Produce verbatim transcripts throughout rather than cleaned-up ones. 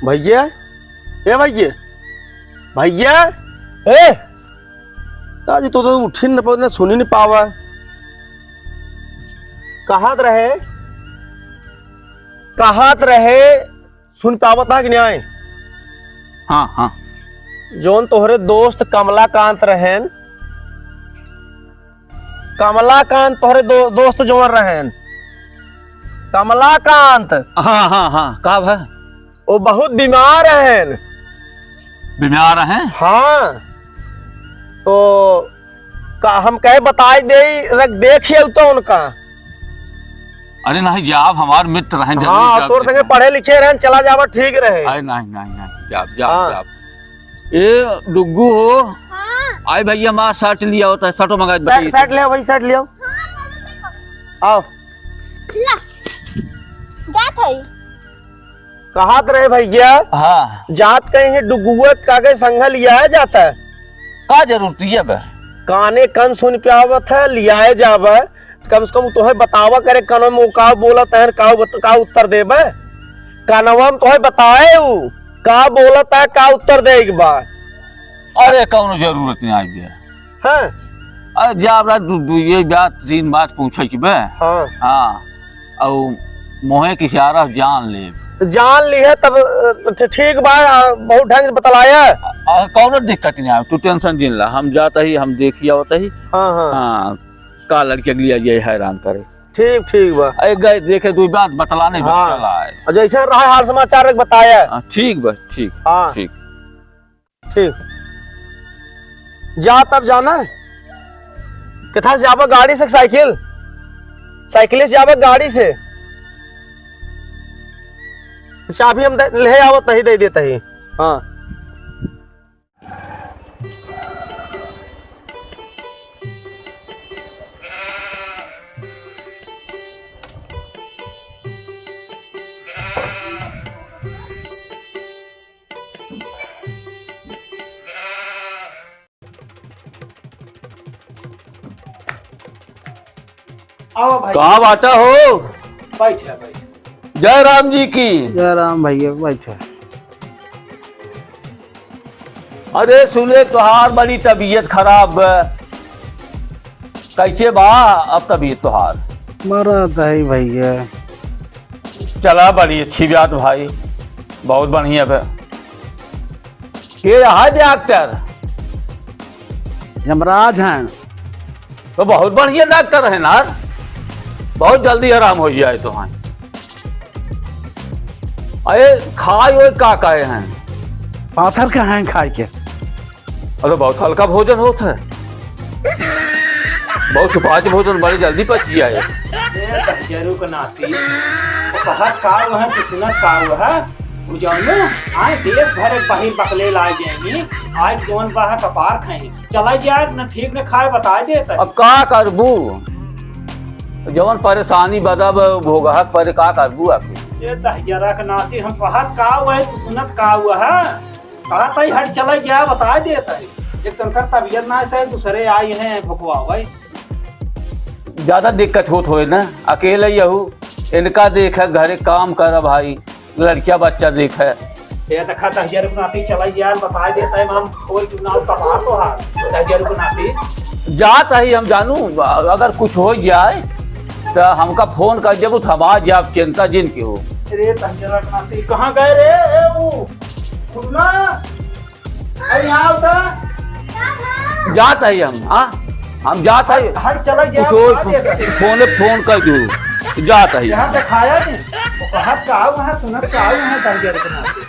भैया, ए भैया, भैया, ए, आज तो, तो उठी न पावे, सुनी न पावा। कहात रहे, कहात रहे, सुन पावत हा कि नाहीं? हाँ, हाँ। जौन तोहरे दोस्त कमलाकांत रहेन, कमलाकांत तोहरे दो-, दोस्त जौन रहेन, कमलाकांत। हाँ, हाँ, हाँ, का भा? वो बहुत बीमार हैं। बीमार हैं? हाँ। तो का हम कहे बताई दे, रख देखिए तो उनका। अरे नहीं, जाब, हमार मित्र हैं, जरूर हाँ, जाब तोर संगे देखा। पढ़े लिखे रहें, चला जाबा ठीक रहे। अरे नहीं, नहीं, नहीं, जाब, जाब, हाँ। जाब। ए, डुग्गू हो। हाँ। आई भैया, हमार शर्ट लिया होता है, शर्टो मंगा शर्ट, शर्ट ले आओ भाई, शर्ट ले आओ। आओ। ला, जात है। कहात रहे भैया? हाँ। जात कहीं है डुगुआ का के संग लिया जाता है। का जरूरत है बे? काने कन सुन पे आवत है, लियाए जाबे। कम से कम तोहे बतावा करे कनवा में वो का बोलत है, का बत-, का उत्तर देबे। कनवा में तोहे बताए उ, का बोलत है, का उत्तर देइक बा। अरे कौनो जरूरत नहीं आई बे। हाँ। अरे जा रहा दू, दू, ये बात, तीन बात पूछे की बे। हाँ। हाँ। और मोहे के इशारा जान ले। तो जान ली है तब, अ, तो ठीक बा, अ, बहुत ढंग से बतलाया। अ, कौनो दिक्कत नहीं आवे, तू tension जिन ला, हम जाता ही, हम देखी आवत ही। हाँ, हाँ। हाँ, का लड़के के लिए ये हैरान करे। ठीक, ठीक बा। अरे गए देखे, दू बात बतलाने बस हाँ। चला है। और जैसे रहा हाल समाचार एक बताया। हाँ, ठीक बा, ठीक, हाँ। ठीक। ठीक। जा तब जाना है। किथा से जाबा, गाड़ी से कि साइकिल? साइकिल से जाबा, गाड़ी से? चाबी हम दे, ले आवत ही, दे देता ही। हाँ। आओ भाई। कहाँ बाटा हो? बैठ जा, बैठ। जय राम जी की। जय राम भैया, बैठ। अरे सुने, तोहार बड़ी तबीयत खराब बा। कैसे बा अब तबीयत तोहार? मरत है भैया। चला, बड़ी अच्छी बात भाई, बहुत बढ़िया बा। के है डॉक्टर? यमराज हैं। तो बहुत बढ़िया डॉक्टर है ना, बहुत जल्दी आराम हो जाए तो। हाँ, अरे खाए ओए का कहे हैं? पाथर का हैं खाए के? अरे बहुत हल्का भोजन होत है, बहुत सुपाच्य भोजन, बड़ी जल्दी पच जाए। ए दहजरू के नाती, कहत का वह, तू सुनत का वह? उ जौनो, आए देश भर एक बहिर बकलेल आए जाएंगी, आज जौन बा कपार खाएंगी। चला यार, न ठीक न खाए, बताए देता है। अब का करबू? जवन परेशानी बदब भोगहक पर का करबू आखिर? ये दहिजरा के नाती हम कहत का हुआ है, तू सुनत का हुआ है? कहत है, हट चला गया, बताए देता है। एक तनकर तबीयत ना सही, दूसरे आई हैं भुकवा भाई। ज्यादा दिक्कत होत होए ना, अकेले यहू, इनका देख, घरे काम कर भाई। लड़किया बच्चा देखे। ये देखा, दहिजर को नाती चला यार, बताए देता है, हम खोल चुनाव कपार तो हार, दहिजर को नाती। जात ही हम जानू, अगर कुछ हो जाए, तो हमका फोन कर देबू, तो हम आ जाब, चिंता जिन की हो। अरे, दहिजर को नाती, कहाँ गए रे? ए, वो, खुलना। अरे, यहाँ आओ तो। जात ही हम, हाँ? हम जात ही। हट, चला जा, कुछ और बता दे। फोन, फोन कर दू। जात ही। यहाँ दिखाया नहीं। वो कहत का आओ, वहाँ सुनत का आओ, वहाँ दहिजर के नाते।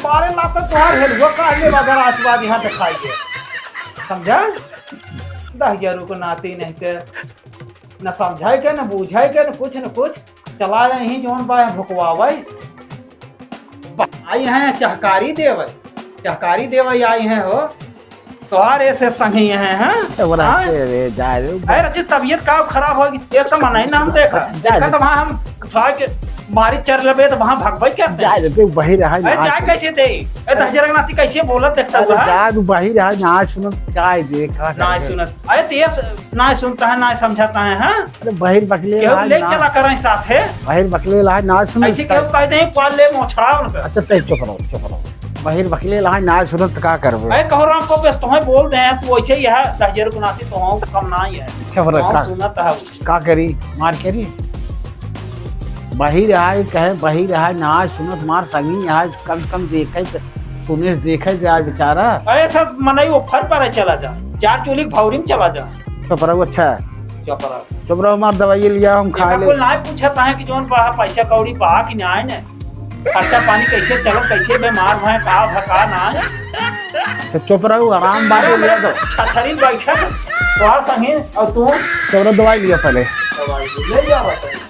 मारे लात तोहार हेलुआ का आगे बा, अगर आशीर्वाद यहाँ दिखाई दे। समझा? दहिजरू के नाते नहीं ते न समझाए के, न बूझाए के, न कुछ, न कुछ। चला यहीं जौन बा भुकवावे। आई हैं चहकारी देवे, चहकारी देवे आई हैं हो। तोहार ऐसे संगी हैं, हैं? ए, बोला, हाँ? ए, रे, जा रे, अरे, रचित तबीयत का खराब होगी? ये तो मना ही ना हम देखा। जा, देखा जा। तो वहाँ हम उठा के मारी चर लेबे तो वहाँ भगबे करते। जाए देते, बहिर है, अरे ना जाए सुनत। कैसे दे? ए, दहिजरा के नाती कैसे बोलत देखता अरे हुआ? जाए, तू बहिर है, ना सुनत, जाए दे, का ना करे? सुनत। अरे तेज ना सुनता है, ना समझाता है, हाँ? अरे बहिर बकले केहू ला, ले ना। चला करें साथ है। बहिर बकले ला, ना सुनत ऐसे का? केहू कह दे, "पाल ले मोछड़ा उनका।" अच्छा, ते चुप रहो, चुप रहो। बहिर बकले ला, ना सुनत का करबे? अरे कहो राम को बस तुम्हें बोल दे, तू ऐसे ही है, दहिजरा के नाती तो हम कम ना ही है। अच्छा, बड़ा हम का? सुनत है। का करी? मार करी? बहिर आए, कहे बहिर आए, ना सुनत मार संगी आए, कम से कम देखे त, सुने से देखे जाए बेचारा। अरे सब मनई वो फर पर चला जा, चार चोली के भौरी में चला जा। चुप रहो, अच्छा है। चुप रहो। चुप रहो, मार दवाई लिया, हम खा एका ले। कोई ना पूछत है कि जौन बा पैसा कौड़ी बा कि ना है ने? खर्चा पानी कैसे चलत, कैसे बीमार भए, का भा, का ना है? अच्छा, चुप रहो, आराम बात अरे लिया तो। छतरी बैठक, तोहार संगे, और तू? चुप रहो, दवाई लिया पहले। दवाई ले जा बताइए।